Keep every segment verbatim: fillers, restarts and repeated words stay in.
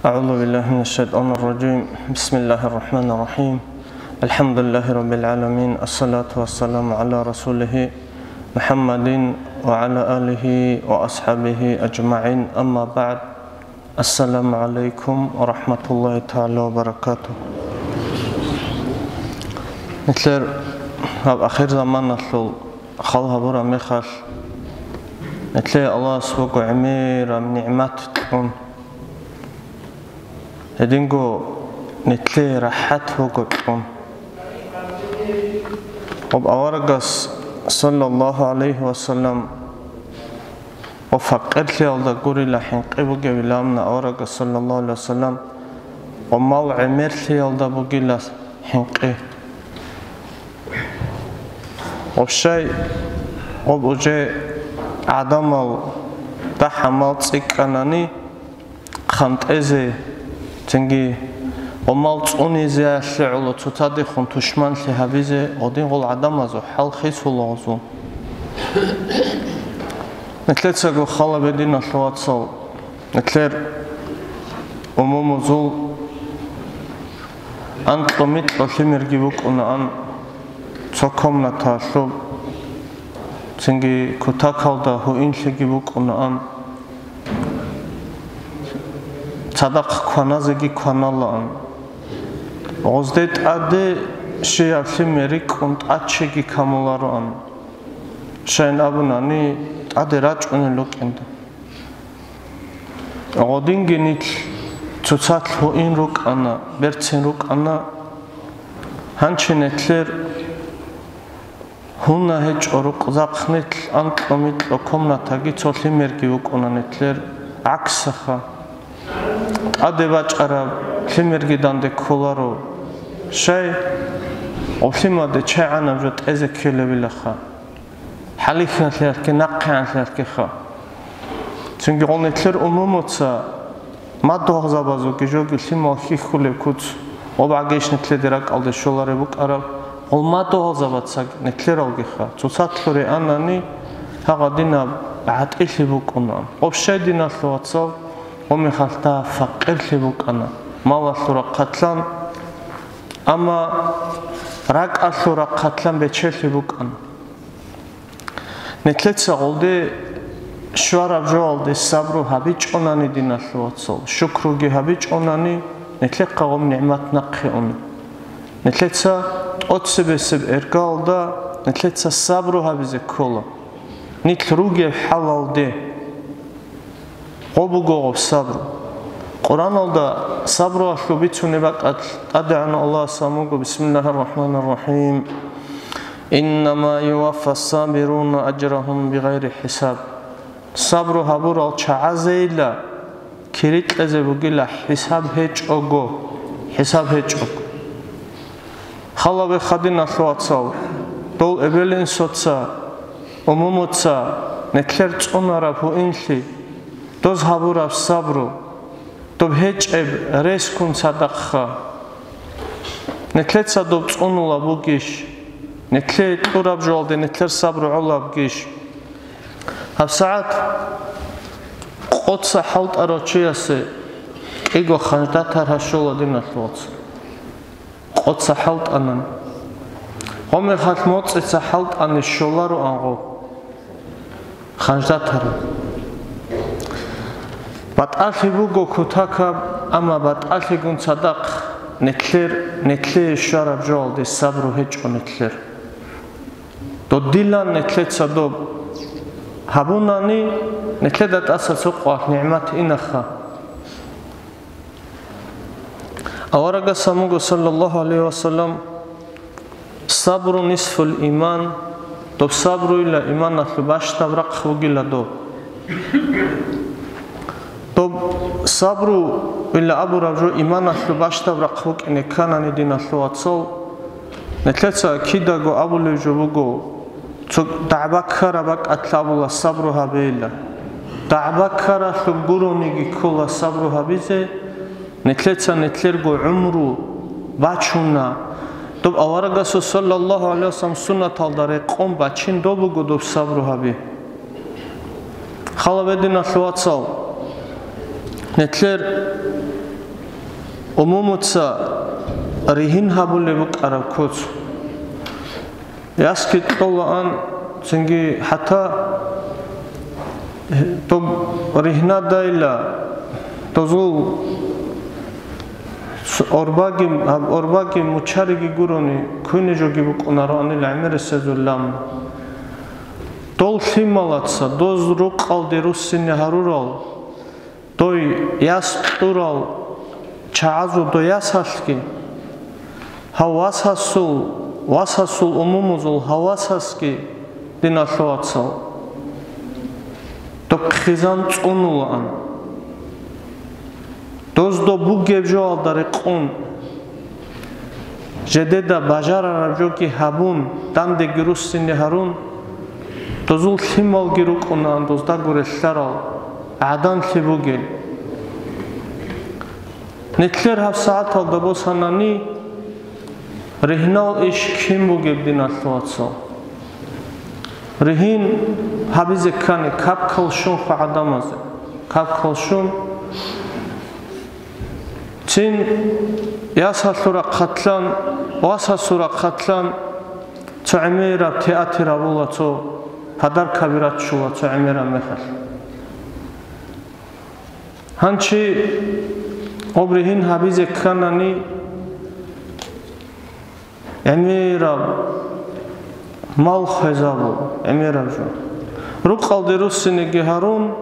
أعوذ بالله من الشيطان الرجيم. بسم الله الرحمن الرحيم. الحمد لله رب العالمين. الصلاة والسلام على رسوله محمد وعلى آله وأصحابه أجمعين. أما بعد. السلام عليكم ورحمة الله تعالى وبركاته. Нилъер гьаб ахир заманалъул хал гьабураб мехалъ, нилъее Аллагьас буго гӀемераб нигӀмат кьун. Гьединго нилъее рахӀат буго кьун. Гьаб аварагас, саллаллагьу гӀалайгьи ва саллам, ва факъирлъиялда гурила хӀинкъи бугебилан абуна аварагас, саллаллагьу гӀалайгьи ва саллам, ва мал гӀемерлъиялда бугила хӀинкъи. Гъоб щай, гъоб уже гӀадамал дагь-гӀамал цӀикӀкӀанани, хъантӀезе, цинги гъоб мал цӀунизеялъе гӀоло цоцадехун тушманлъи гьабизе гъодин гъол гӀадамазул хӀал хисула гъозул. Нилъецаго хал гьабе, диналъул вацал, нилъер умумузул анкьа-микьа лъимерги букӀунаан цо комнаталъуб, цинги кутакалда гьуинлъиги букӀунаан, цадахъ кваназеги кваналаан. Гъозде тӀаде щияб лъимер рикӀкӀун тӀачеги камулароан. Щайин абунани, тӀаде рачӀунел рукӀинда. Гъодинги нилъ цоцалъ гьуин рукӀана, берцин рукӀана. Гьанчи нилъер гьуна гьечӀо рукъзахъ, нилъ анкьа-микьа комнатаги цо лъимерги букӀуна нилъер гӀаксаха. ТӀаде бачӀараб лъимерги данде кколаро. Щай, гъоб лъимаде чагӀанаб жо тӀезе ккелебилаха. ХӀалихьанлъиялъги, нахъегӀанлъиялъгиха. Цинги гъол нилъер умумуца мадугьалзабазулги жоги лъимал хьихьулеб куц, гъоб гӀагейищ нилъеде ракӀалде щолареб букӀараб, гъол мадугьалзабаца нилъералгиха. Цоцалъ гьуре анани, гьагъадинаб гӀатӀилъи букӀунаан. Гъоб щай, диналъул вацал, гъоб мехалъ дагь факъирлъи букӀана, малалъул рахъалъан, амма ракӀалъул рахъалъан бечелъи букӀана. Нилъеца гъолде щвараб жоялде сабру гьабичӀонани, диналъул вацал, шукруги гьабичӀонани, нилъехъа гъоб нигӀмат нахъе уна. Нилъеца тӀоцебесеб эргалда нилъеца сабру гьабизе ккола, нилъ ругеб хӀалалде. Гъоб буго гъоб сабру. Къуръаналда сабруялъул бицунеб бакӀалъ ТӀадегӀанав Аллагьас абун буго: «Бисмиллагьир рахӀманир рахӀим. Иннама юваффас сабируна ажрагьум бигъайри хӀисаб». Сабру гьабурал чагӀазейила кири кьезе бугила хӀисаб гьечӀого, хӀисаб гьечӀого. Хал гьабе, диналъул вацал, дол эбел-инсуца, умумуца нилъер цӀунараб гьуинлъи, доз гьабураб сабру, доб гьечӀеб рес ккун цадахъха. Нилъеца доб цӀунулаб бугищ? Нилъее кьураб жоялде нилъер сабру гӀолабгищ? ГьабсагӀат къоца хӀалтӀарав чиясе кӀиго ханждатар гьащола, диналъул вацал. Къоца хӀалтӀанани. Гъомехалъ моцӀица хӀалтӀани щолароан гъо. Ханждатараб. БатӀалъи буго кутакаб, амма батӀалъигун цадахъ нилъер, нилъее щвараб жоялде сабру гьечӀо нилъер. Додилан нилъеца доб гьабунани, нилъеда тӀаса цо къвалъ нигӀмат инаха. Аварагас абун буго, саллаллагьу гӀалайгьи ва саллам: «Сабру нисфул иман», доб сабруйила иманалъул бащдаб рахъ бугила доб. Доб сабруйила абураб жо иманалъул бащдаб рахъ букӀине кканани, диналъул вацал, нилъеца кидаго абулеб жо буго, цо дагӀба ккараб бакӀалъ абула сабру гьабейила. ДагӀба ккаралъуб гурониги ккола сабру гьабизе, нилъеца нилъерго гӀумру бачуна. Доб аварагасул, саллаллагьу гӀалайгьи ва саллам, суннаталда рекъон бачин доб буго доб сабру гьаби. Хал гьабе, диналъул вацал, нилъер Умумуца ригьин гьабулеб букӀараб куц. Ясги кьолаан, цинги хӀатта доб ригьнадайила дозул орбаги, гьаб орбаги мучариги гурони куйнижоги букӀунароанил гӀемерисезул ламу. Дол лъималаца доз рукъалде руссине гьарурал, дой яс кьурал чагӀазул дой ясалъги, гьав васасул, васасул умумузул гьав васасги, диналъул вацал, доб хъизан цӀунулаан. Доз доб бугеб жоялда рекъун, жедеда бажарараб жоги гьабун, дандеги руссине гьарун, дозул лъималги рукӀунаан доздаго релълъарал, гӀаданлъи бугел. Нилъер гьаб сагӀаталда босанани, ригьнал иш кин бугеб, диналъул вацал? Ригьин гьабизе ккани, капкал щун хва гӀадамазе, капкал щун. Цин ясалъул рахъалъан, васасул рахъалъан цо гӀемераб театр гьабула, цо подаркаби раччула цо гӀемераб мехалъ. Гьанчи гъоб ригьин гьабизе кканани, гӀемераб мал хвезабу, гӀемераб жо. Рукъалде руссинеги гьарун,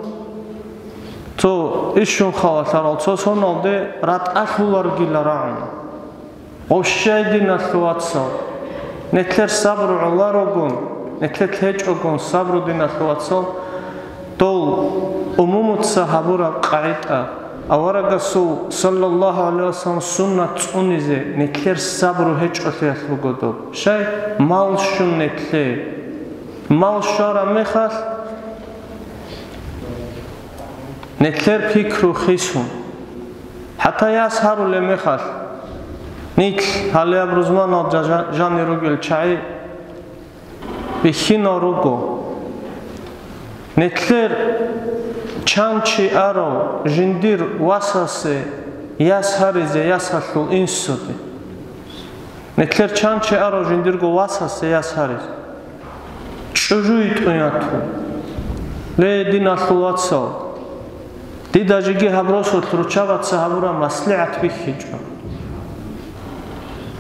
цо ишшун халалъарал цо соналде ратӀалъуларгила рагӀуна. Гъов щай, диналъул вацал? Нилъер сабру гӀоларогун, нилъер лъечӀогун сабру, диналъул вацал, дол умумуца гьабураб къагӀида, аварагасул, саллаллагьу гӀалайгьи вассалам, суннат цӀунизе нилъер сабру гьечӀолъиялъ буго доб. Щай? Мал щун нилъее. Мал щвараб мехалъ, нилъер пикру хисун. ХӀатта яс гьарулеб мехалъ, нилъ гьалеб рузманал жа-, жани ругел чагӀи бихьинал руго. Нилъер чан чи арав жиндир васасе яс гьаризе ясалъул инсуде. Нилъер чан чи арав жиндирго васасе яс гьаризе. ЧӀужу йитӀун яту. Ле, диналъул вацал, дида жеги гьаб росулъ руччабаца гьабураб маслигӀат бихьичӀо.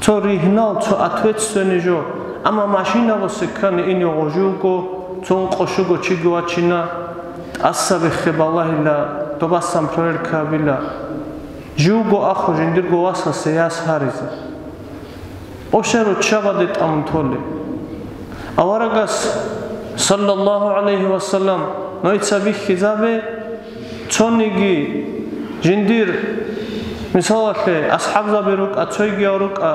Цо ригьнал, цо ответственный жо, амма машина босе ккани ине гъожуго, цо ункъо щуго чиги вачина, тӀаса биххе балагьила, добасан проверка гьабила. Живго ахъу жиндирго васасе яс гьаризе. Ошер руччабаде тӀамун толеб. Аварагас, саллаллагьу гӀалайгьи вассалам, нойца бихьизабе, цониги жиндир, мисалалъе, асхӀабзаби рукӀа, цойгияв рукӀа,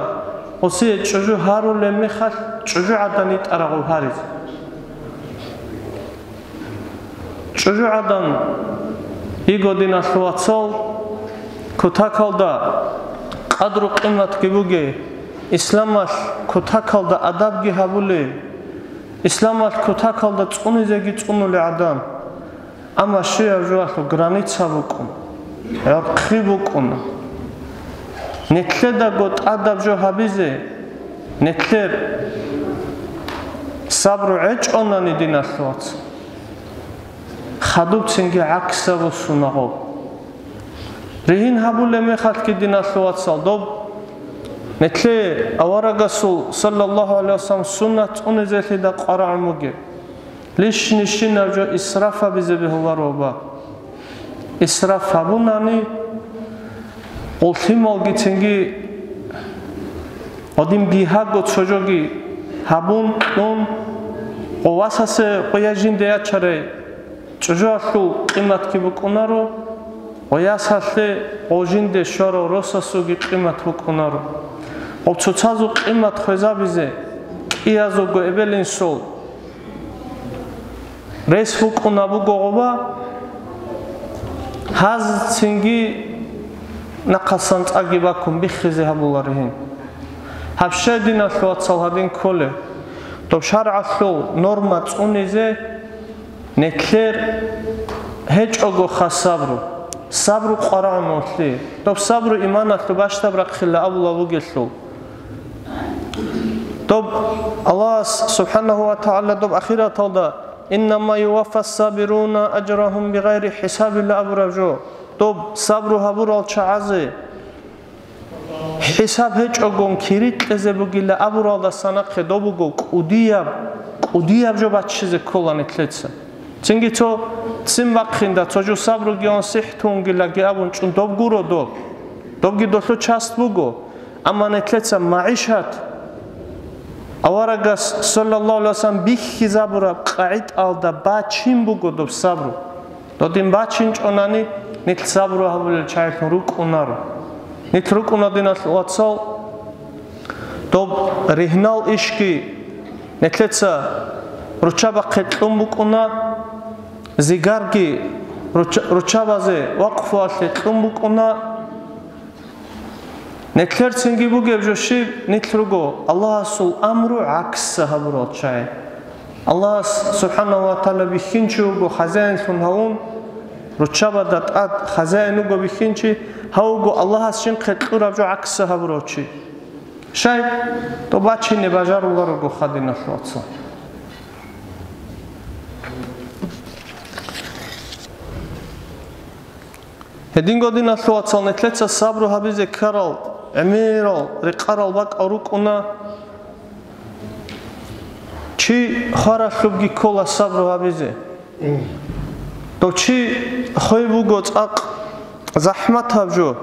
гъосие чӀужу гьарулеб мехалъ, чӀужу гӀадан йитӀарагъул гьаризе. ЧӀужугӀадан йиго, диналъул вацал, кутакалда къадру-къиматги бугей, исламалъ кутакалда адабги гьабулей, исламалъ кутакалда цӀунизеги цӀунулей гӀадан. Амма щибаб жоялъул граница букӀун, гӀорхъи букӀуна. Нилъедаго тӀадаб жо гьабизе, нилъер сабру гӀечӀонани, диналъул вацал, хадубцинги гӀаксаб босуна гъоб. Ригьин гьабулеб мехалъги, диналъул вацал, доб нилъее аварагасул, саллаллагьу гӀалайгьи вассалам, суннат цӀунизелъидал къварагӀун бугеб. Лишнищинаб жо исраф гьабизе бегьуларо, ва исраф гьабунани, гъолъималгицинги гьадин бигьаго цо жоги гьабун, кьун, гъов васасе гъоя жинде ячарай чӀужуялъул къиматги букӀунаро, гъов ясалъе гъов жинде щварав росасулги къимат букӀунаро. Гъов цоцазул къимат хвезабизе кӀиязулго эбел-инсул рес букӀуна буго гъоба, гьазцинги нахъасан цӀаги бакун биххизе гьабуларигьин. Гьаб щай, диналъул вацал, гьадин кколеб? Доб шаргӀалъул норма цӀунизе нилъер гьечӀого хас сабру. Сабру къварагӀун вугьлъи. Доб сабру иманалъул бащдаб рахъила абулеб бугелъул. Доб Аллагьас субхӀанагьу ва тагӀала доб ахираталда: «Иннама юваффас сабируна ажрагьум бигъайри хӀисаб», – ила абураб жо. Доб сабру гьабурал чагӀазе хӀисаб гьечӀогун кири кьезе бугила абуралдаса нахъе доб буго кӀудияб, кӀудияб жо баччизе ккола нилъеца. Цинги цо ццин бахъинда, цо жо сабругеян сихӀ тунгилаги абун чӀун доб гуро доб. Добги долъул часть буго, амма нилъеца магӀишат, аварагас, саллаллагьу гӀалайгьи вассалам, бихьизабураб къагӀидаялда бачин буго доб сабру. Додин бачинчӀонани, нилъ сабру гьабулел чагӀилъун рукӀунаро. Нилъ рукӀуна, диналъул вацал, доб ригьнал ишги нилъеца руччабахъе кьун букӀуна, зигарги ручча-, руччабазе вакъфуялъе кьун букӀуна. Нилъер цинги бугеб жо щиб, нилъ руго Аллагьасул амру гӀакс гьабурал чагӀи. Аллагьас субхӀанагьу ва тагӀала бихьинчи вуго хазяинлъун гьавун, руччабада тӀад хазяин вуго бихьинчи, гьав вуго Аллагьас жинхъе кьураб жо гӀакс гьабурав чи. Щай? Доб бачине бажаруларого, диналъул вацал. Гьединго, диналъул вацал, нилъеца сабру гьабизе ккарал, гӀемерал, рекъарал бакӀал рукӀуна, чи хваралъубги ккола сабру гьабизе. Дов чи хвей буго цӀакъ захӀматаб жо.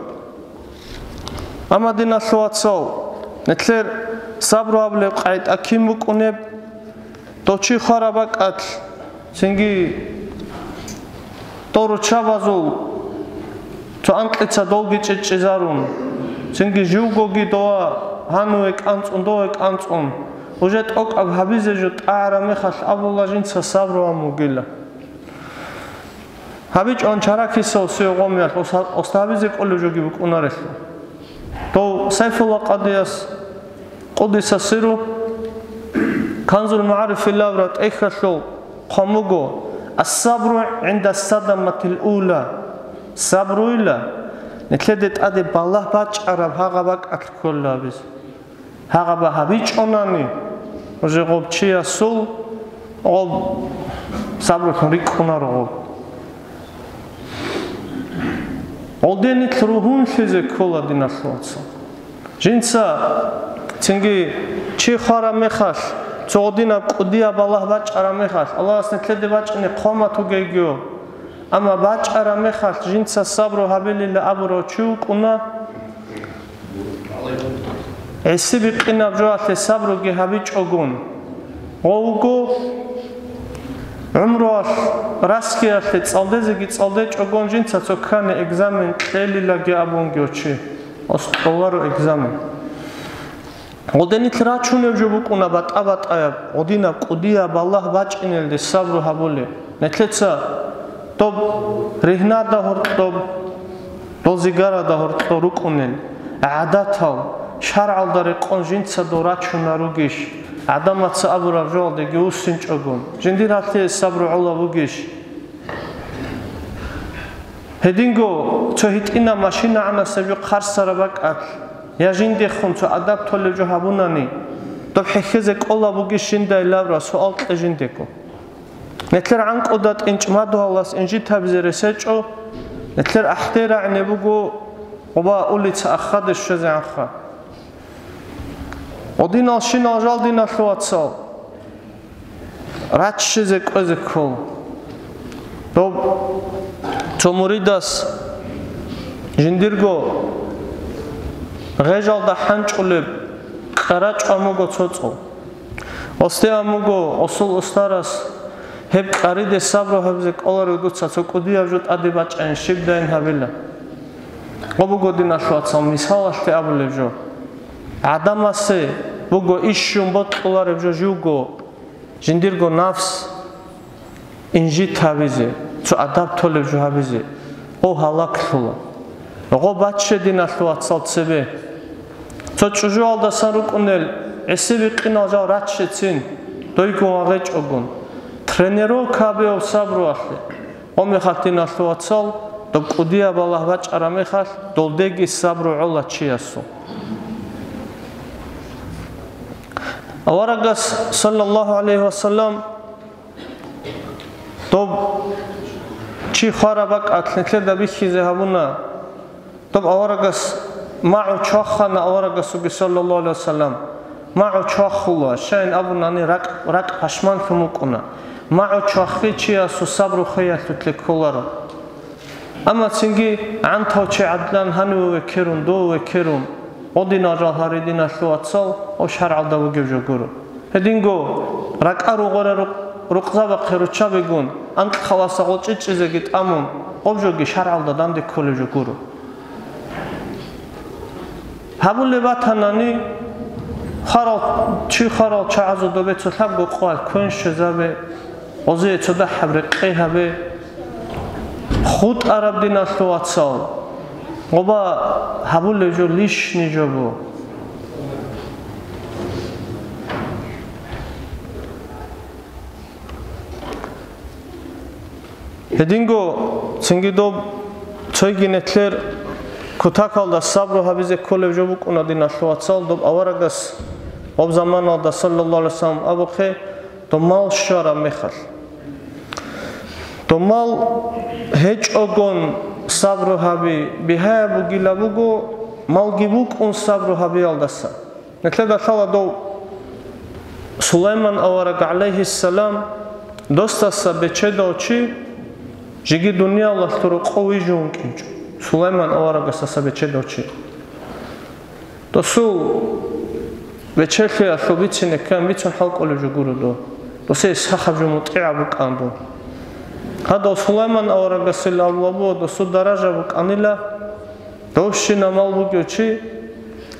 Амма, диналъул вацал, нилъер сабру гьабулеб къагӀида кин букӀунеб? Дов чи хвараб бакӀалъ, цинги дов руччабазул цо анкьица долги чӀечӀезарун, цинги живгоги дова гьануве кӀанцӀун, дове кӀанцӀун, уже тӀокӀаб гьабизе жо тӀагӀараб мехалъ абула жинца сабругьун вугила. ГьабичӀон чаракисав сиёгъомиялъ оса-, оста гьабизе кӀолев жоги букӀунарелъул. Дов Сайфулла Къадияс, къуддиса сирругьу, Канзул МагӀариф илабра тӀехьалъул хъван буго: «Ас-сабру гӀинда садаматил ула». Сабруйла, нилъеде тӀаде балагь бачӀараб гьагъа бакӀалъ кколабиз. Гьагъаба гьабичӀонани, уже гъоб чиясул гъоб сабрулъун рикӀкӀунаро гъоб. Гъолде нилъ ругьунлъизе ккола, диналъул вацал. Жинца цинги чи хвараб мехалъ, цо гъодинаб кӀудияб балагь бачӀараб мехалъ, Аллагьас нилъеде бачӀине хъван батугейгио. Амма бачӀараб мехалъ жинца сабру гьабилила абурав чи вукӀуна, гӀиси-бикъинаб жоялъе сабруги гьабичӀогун. Гъов вуго гӀумруялъ расскиялъе цӀалдезеги цӀалдечӀогун жинца цо ккани экзамен кьелилаги абунги чи, ос кьоларо экзамен. Гъодинилъ рачунеб жо букӀуна батӀа-батӀаяб, гъодинаб кӀудияб балагь бачӀинелде сабру гьабулеб. Нилъеца доб ригьнада гьоркьоб, дол зигарада гьоркьо рукӀунел гӀадатал, шаргӀалда рекъон жинца дол рачунаругищ, гӀадамаца абураб жоялдеги вуссинчӀого, жиндир гьалъие сабру гӀолеб бугищ? Гьединго цо гьитӀинаб машинагӀанасеб жо хъарсараб бакӀалъ, я жиндехун цо адаб толеб жо гьабунани, доб хӀехьезе кӀолеб бугищ жиндай лавра суал кье жиндего. Нилъер гӀанкӀуда тӀинчӀ мадугьалас инжит гьабизе рес гьечӀо, нилъер ахӀде рагӀине буго гъоба улица ахаде щвезегӀанха. Гъодиналщинал жал, диналъул вацал, раччизе кӀвезе ккола. Доб цо муридас жиндирго гъежалда хӀанчӀулеб къарачӀ ан буго цо цӀул. Осде ан буго осул устарас: «Гьеб къариде сабру гьабизе кӀоларев дуца цо кӀудияб жо тӀаде бачӀайин, щибдайин гьабила». Гъо буго, диналъул вацал, мисалалъе абулеб жо. ГӀадамасе буго иш щун бокьулареб жо живго, жиндирго нафс инжит гьабизе, цо адаб толеб жо гьабизе, гъо гьалаклъула. Гъо бачче, диналъул вацал, цебе. Цо чӀужуялдасан рукӀунел гӀиси-бикъинал жал раччецин, дойгун вагъечӀогун. Тренировка гьабияб сабруялъе. Гъо мехалъ, диналъул вацал, Доб кӀудияб балагь бачӀараб мехалъ, долдеги сабру гӀола чиясул. Аварагас, саллаллагьу гӀалайгьи вассалам, доб чи хвараб бакӀалъ нилъеда бихьизе гьабуна. Доб аварагас магӀу чвахана, аварагасулги, саллаллагьу гӀалайгьи вассалам, магӀу чвахула, щайин абунани, ракӀ, ракӀ пашманлъун букӀуна. МагӀу чвахи чиясул сабру хвеялъулъе кколаро. Амма цинги гӀантав чи гӀадлан гьаниве векерун, дове векерун, гъодинал жал гьари, диналъул вацал, гъо шаргӀалда бугеб жо гуро. Гьединго ракӀа ругъора рукъ-, рукъзабахъе руччабигун, анкь халаса гъо чӀичӀизеги тӀамун, гъоб жоги шаргӀалда данде кколеб жо гуро. Гьабулеб батанани, хварал, чи хварал чагӀазул добе цо лъабго къоялъ квен щвезабе, гъозие цо дагьаб рекъей гьабе. ХутӀараб, диналъул вацал, гъоба гьабулеб жо лишни жо бу. Гьединго цинги доб цойги нилъер кутакалда сабру гьабизе кколеб жо букӀуна, диналъул вацал, доб аварагас гъоб заманалда, саллаллагьу гӀалайгьи вассалам, абухъе, доб мал щвараб мехалъ. Доб мал гьечӀогон сабру гьаби бигьаяб бугила буго, малги букӀун сабру гьабиялдаса. Нилъеда лъала дов Сулайман авараг, гӀалайгьиссалам, досдаса бечедав чи, жеги дуниялалъул рокъов вижун вукӀинчӀо, Сулайман аварагасдаса бечедав чи. Досул бечелъиялъул бицине ккан бицун хӀалкӀолеб жо гуро дов. Досие сахаб жо мутӀигӀаб букӀан дов. Гьадав Сулайман аварагасил абулеб досул даража букӀанила, Довщина мал бугев чи,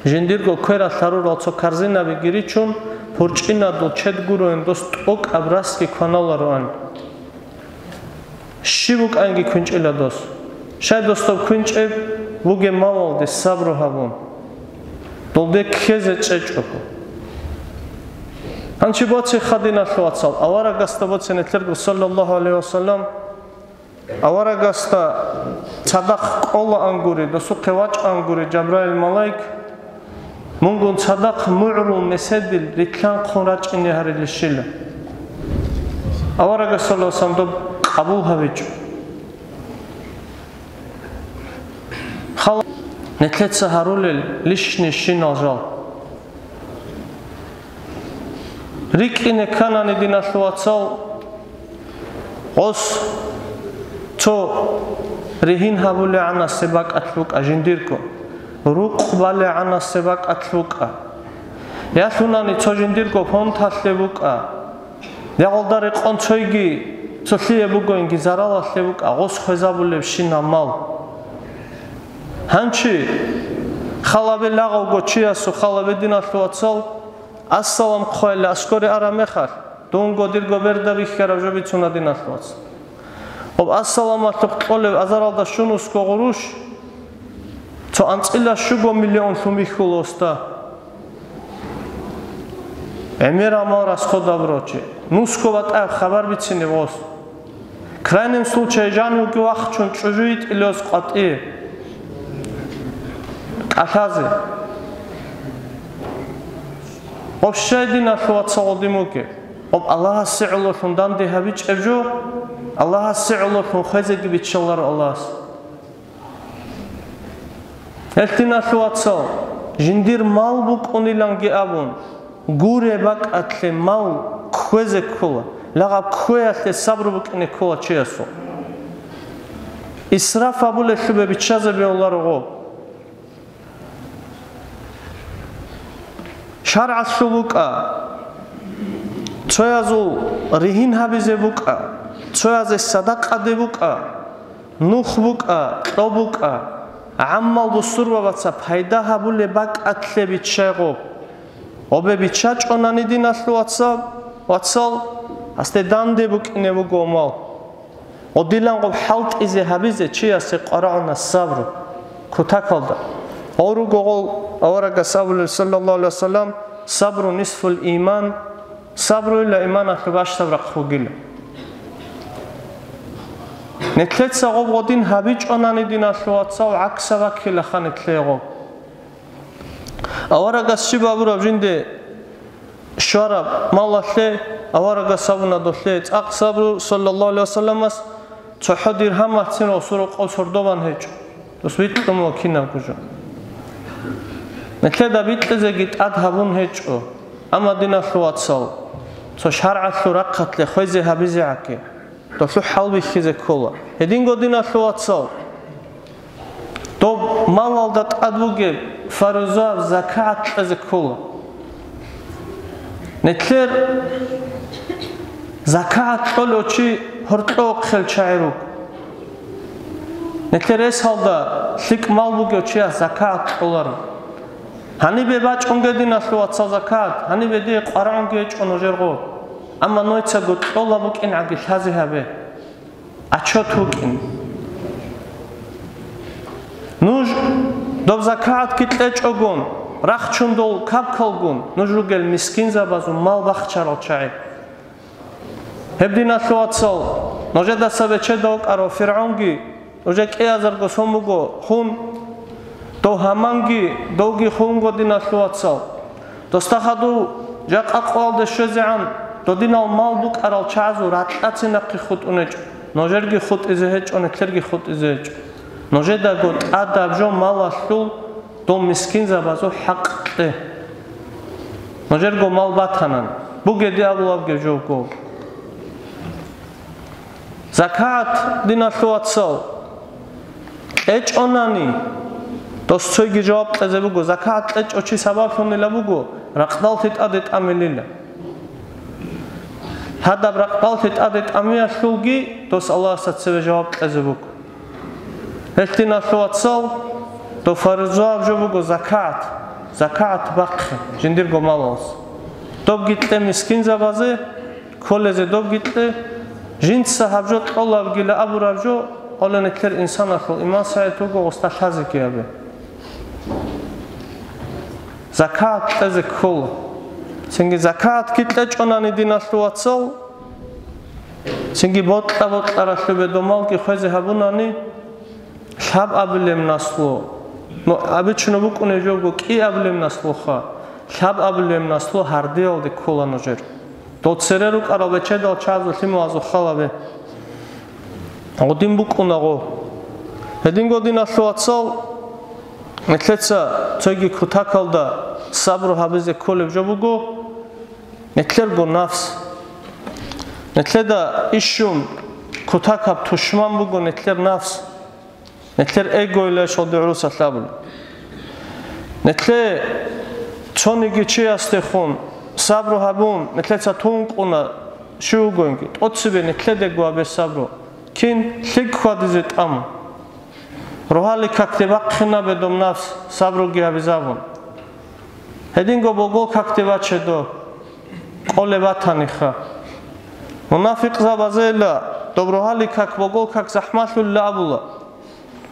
жиндирго квералъ гьарурал цо корзинаби гиричун, пурчӀинадул чед гуроин дос тӀокӀаб расги кваналароан. Щиб букӀанги квинчӀила дос. Щай дос доб квинчӀеб? Бугеб малалде сабру гьабун, долде ккезе чӀечӀого. Гьанчи боцеха, диналъул вацал, аварагасда боце нилъерго, саллаллагьу гӀалайгьи вассалам, Аварагасда цадахъ кӀолаан гури, досухъе вачӀаан гури Жабраил малаик, мунгун цадахъ мугӀрул меседил рилълъанхъун рачӀине гьарилищила. Аварагас, саллаллагьу гӀалайгьи вассалам, доб къабул гьабичӀо. Хал-, нилъеца гьарулел лишни щинал жал. РикӀкӀине кканани, диналъул вацал, гъос цо ригьин гьабулегӀанасеб бакӀалъ букӀа жиндирго, рукъ балегӀанасеб бакӀалъ букӀа. Ялъунани цо жиндирго фонталъе букӀа. Ягъалда рекъон цойги цолъие бугоинги заралалъе букӀа гъос хвезабулебщинаб мал. Гьанчи халабе лагъавго чиясул халабе, диналъул вацал, ассалам хъвайилла аскоре араб мехалъ, дунго дирго берда бихьараб жо бицуна, диналъул вацал. Гъоб ассаламалъухъ кьолеб азаралда щунусго гъуруш цо анцӀила щуго миллионлъун бихьула уста. ГӀемерал мал расходабурав чи, нусго батӀаяб хабар бицине гъос. Крайнем случае, жан вугев вахчун чӀужу йитӀилев къватӀи кӀалъазе. Гъоб щай, диналъул вацал, гъодин вугеб? Гъоб Аллагьасе гӀололъун данде гьабичӀеб жо, Аллагьасе гӀололъун хвезеги биччаларо Аллагьас. Гьелъ, диналъул вацал, жиндир мал букӀуниланги абун, гуре бакӀалъе мал кквезе ккола, лагъаб кквеялъе сабру букӀине ккола чиясул. Исраф гьабулелъубе биччазе бегьуларо гъо. ШаргӀалъул букӀа, цоязул ригьин гьабизе букӀа, цоязе садакъаде букӀа, нух букӀа, кьо букӀа, гӀаммал бусурбабаца пайда гьабулеб бакӀалъе биччай гъоб. Гъобе биччачӀонани, диналъул вацал, вацал, гьасде данде букӀине буго мал. Гъодилан гъоб хӀалтӀизе гьабизе чиясе къварагӀуна сабру кутакалда. Гъол руго гъол аварагас абулел, саллаллагьу гӀалайгьи вассалам: «Сабру нисфул иман», сабруйилла иманалъул бащдаб рахъ бугила. Нилъеца гъоб гъодин гьабичӀонани, диналъул вацал, гӀаксаб баккилаха нилъее гъоб. Аварагас щиб абураб жинде щвараб малалъе, аварагас абуна долъе цӀакъ сабру, саллаллагьу гӀалайгьи вассаламас, цохӀо диргьам махцин росу рокъов сордо бан гьечӀо, дос бикьун ва кинабго жо. Нилъеда бикьизеги тӀад гьабун гьечӀо, амма, диналъул вацал, цо шаргӀалъул рахъалъе хвезе гьабизе гӀаги. Долъул хӀал бихьизе ккола. Гьединго, диналъул вацал, доб малалда тӀад бугеб фаризаяб закагӀат кьезе ккола. Нилъер закагӀат кьолев чи гьоркьохъел чагӀи руго. Нилъер ресалда лъикӀ мал бугев чияс закагӀат кьоларо. Гьанибе бачӀунге, диналъул вацал, закагӀат, гьанибе дие къварагӀунги гьечӀо нужер гъоб. Амма нойцаго кьола букӀин гӀаги лъазе гьабе. Отчет вукӀин. Нуж доб закагӀатги кьечӀогун, рахчун дол капкалгун, нуж ругел мискинзабазул мал бахчарал чагӀи. Гьеб, диналъул вацал, нужедаса бечеда вукӀарав ФиргӀавнги, нужер кӀиазарго сон буго хун, дов Гьаманги, довги хун вуго, диналъул вацал. Досда хадув жакъа къоялде щвезегӀан, додинал мал букӀарал чагӀазул ракьацин нахъе хутӀун гьечӀо, нужерги хутӀизе гьечӀо, нилъерги хутӀизе гьечӀо. Нужедаго тӀадаб жо малалъул дол мискинзабазул хӀакъ кье. Нужерго мал батанан, бугеде абулабги жо буго. ЗакагӀат, диналъул вацал, кьечӀонани, дос цойги жаваб кьезе буго, закагӀат кьечӀо чи сабаблъунила буго, ракъдаллъи тӀаде тӀамилила. Гьадаб ракъдаллъи тӀаде тӀамиялъулги дос Аллагьасда цеве жаваб кьезе буго. Гьелъ, диналъул вацал, дов фаризаяб жо буго закагӀат, закагӀат бахъе жиндирго малалъе. Добги кье мискинзабазе, кколезе добги кье, жинца гьаб жо кьолабгила абураб жо, къола нилъер инсаналъул иман сагӀит вуго, гъосда лъазеги гьабе. ЗакагӀат кьезе ккола. Цинги закагӀатги кьечӀонани, диналъул вацал, цинги бокьа-бокьаралъубе дов малги хвезе гьабунани, лъабабилеб наслу, ну, абичӀун букӀунеб жо буго кӀиабилеб наслуха, лъабабилеб наслу гьардиялде ккола нужер. Дол цере рукӀарал бечедал чагӀазул лъималазул халабе. Гъодин букӀуна гъо. Гьединго, диналъул вацал, нилъеца цоги кутакалда сабру гьабизе кколеб жо буго, нилъерго нафс. Нилъеда ишщун кутакаб тушман буго нилъер нафс. Нилъер эго илайщалде гӀурусалъ абула. Нилъе цониги чиясдехун сабру гьабун, нилъеца тункъуна щив вугониги, тӀоцебе нилъедего гьабе сабру. Кин лъикӀ хьвадизе тӀамун. Рогьалил какде бахъинабе доб нафс, сабруги гьабизабун. Гьединго богол какде бачедо, къолеб батаниха. Мунафикъзабазейила доб рогьалил как, богол как захӀмалъулила абула.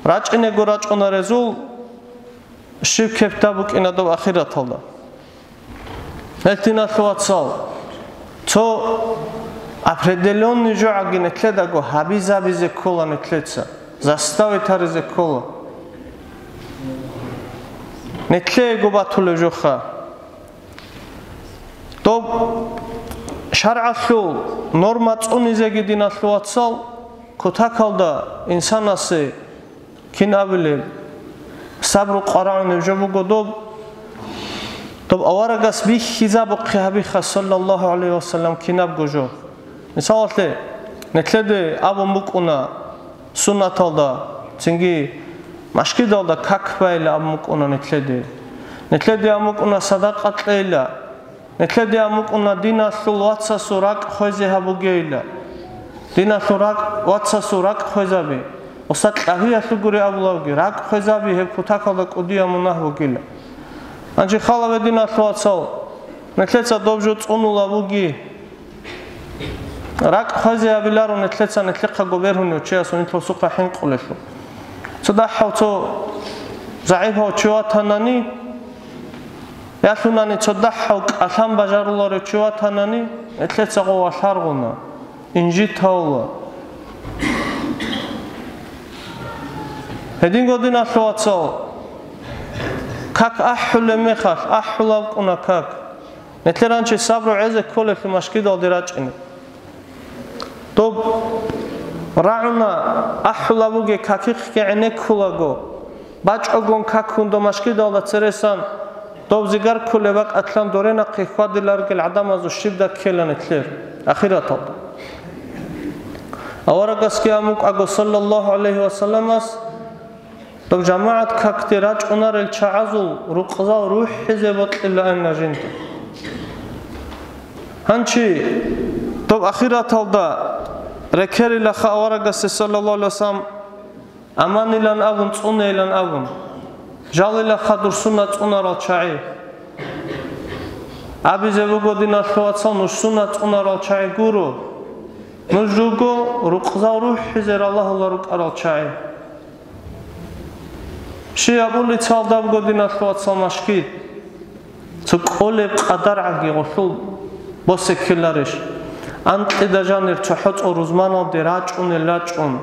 РачӀинего рачӀуна резул, щиб кепда букӀина доб ахираталда. Гьелъ, диналъул вацал, цо определённый жогӀаги нилъедаго гьабизабизе ккола нилъеца, заставить гьаризе ккола. Нилъеего батулеб жоха. Доб шаргӀалъул норма цӀунизеги, диналъул вацал, кутакалда инсанасе кин абилеб, сабру къварагӀунеб жо буго доб, доб аварагас бихьизабухъе гьабиха, саллаллагьу гӀалайгьи вассалам, кинабго жо. Мисалалъе, нилъеде абун букӀуна суннаталда, цинги машгидалда как байила абун букӀуна нилъеде. Нилъеде абун букӀуна садакъа кьейила. Нилъеде абун букӀуна диналъул вацасул ракӀ хвезе гьабугейила. Диналъул ракӀ, вацасул ракӀ хвезаби. Ва сакь лъагьиялъул гури абулавги, ракӀ хвезаби гьеб кутакалда кӀудияб мунагь бугила. Гьанже халаве, диналъул вацал, нилъеца доб жо цӀунула буги. РакӀ хвезе гьабиларо нилъеца нилъехъа гобергьунев чиясул нилъ гьосухъа хӀинкъулелъул. Цо дагьав цо загӀипав чи ватанани, ялъунани цо дагьав кӀалъан бажаруларев чи ватанани, нилъеца гъов валъаргъуна, инжит гьавула. Гьединго, диналъул вацал, как ахӀулеб мехалъ, ахӀулеб букӀуна как. Нилъер гьанже сабру гӀезе кколелъул машгидалде рачӀине. Доб рагӀуна, ахӀулеб бугеб какихъги гӀенеккулаго, бачӀогон какун доб машгидалда цересан, доб зигар кколеб бакӀалъан доре нахъе хьвадиларгел гӀадамазул щибда ккела нилъер ахираталда. Аварагасги амукӀаго, саллаллагьу гӀалайгьи вассаламас, доб жамагӀат какде рачӀунарел чагӀазул рукъзал рухӀизе бокьилаанна жинда. Гьанчи доб ахираталда рекерилаха аварагасе, саллаллагьу гӀалайгьи вассалам, аманилан абун, цӀунейилан абун, жалилаха дур сунат цӀунарал чагӀи. Абизе буго, диналъул вацал, нуж сунат цӀунарал чагӀи гуро, нуж руго рукъзал рухӀизе ралагьула рукӀарал чагӀи. Щиб абулеб цалдабго, диналъул вацал, машгид? Цо кӀолеб къадаргӀаги гъолъул босеккеларищ? Анкьида жанир цохӀо цӀо рузманалде рачӀунел рачӀун,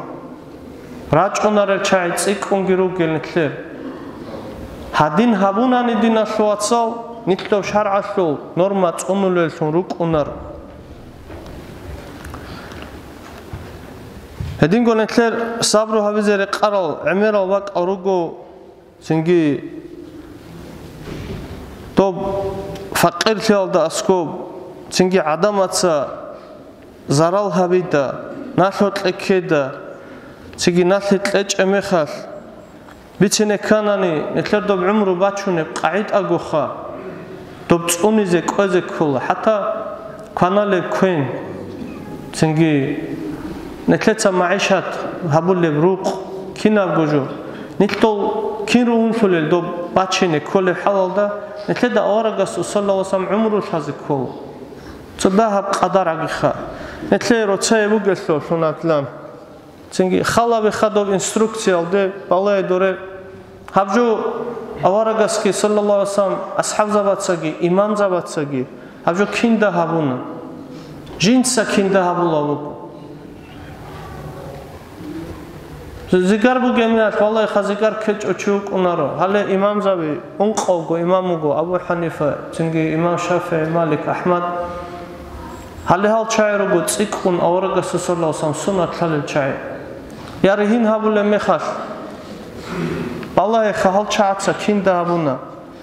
рачӀунарел чагӀи цӀикӀкӀунги ругел нилъер. Гьадин гьабунани, диналъул вацал, нилъ доб шаргӀалъул норма цӀунулеллъун рукӀунар. Гьединго нилъер сабру гьабизе рекъарал гӀемерал бакӀал руго, цинги доб факъирлъиялда аскӀоб, цинги гӀадамаца зарал гьабида, налъ гьоркье ккеда, цинги налъи кьечӀеб мехалъ, бицине кканани, нилъер доб гӀумру бачунеб къагӀидагоха, доб цӀунизе кӀвезе ккола, хӀатта кваналеб квен, цинги нилъеца магӀишат гьабулеб рукъ кинабго жо, нилъ дол кин ругьунлъулел доб бачине кколеб хӀалалда, нилъеда аварагасул саллаллагьу гӀалайгьи вассалам гӀумру лъазе ккола. Цо дагьаб къадаргӀагиха. Нилъее роцае бугелъул лъунатлъан. Цинги халабиха доб инструкциялде, балагье доре. Гьаб жо аварагасги, саллаллагьу гӀалайгьи вассалам, асхӀабзабацаги, имамзабацаги гьаб жо кинда гьабуна? Жинца кинда гьабулеб буго? Зигар бугеб мехалъ, валлагьиха, зигар ккечӀев чи вукӀунаро. Гьале имамзаби, ункъавго имам вуго: Абу ХӀанифа, цинги имам ШафигӀи, Малик, АхӀмад. Гьале гьал чагӀи руго цӀикӀкӀун аварагасул саллаллагьу гӀалайгьи вассалам сунат лъалел чагӀи. Я ригьин гьабулеб мехалъ, балагьиха, гьал чагӀаца кинда гьабуна?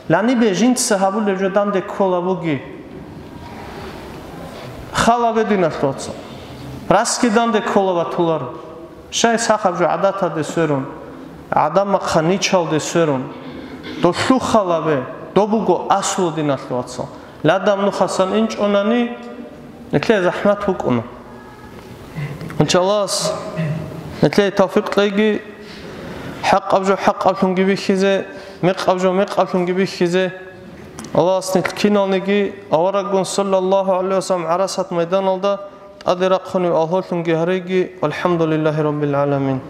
Ланибе жинца гьабулеб жо данде ккола буги. Халабе, диналъул вацал. Расги данде ккола батуларо. Щай сахаб жо гӀадаталде сверун, гӀадамахъа ничалде сверун. Долъул халабе, доб буго аслу, диналъул вацал. Ладам нухасан инчӀунани, нилъее захӀмат букӀуна. Иншаллагь, нилъее тавфикъ кьеги, хӀакъаб жо хӀакъаблъунги бихьизе, мекъаб жо мекъаблъунги бихьизе. Аллагьас нилъ киналниги авараггун саллаллагьу гӀалайгьи вассалам гӀарасат майданалда тӀаде рахъунев алгьолъунги гьареги. ВалхӀамдулиллагьи раббил гӀаламин.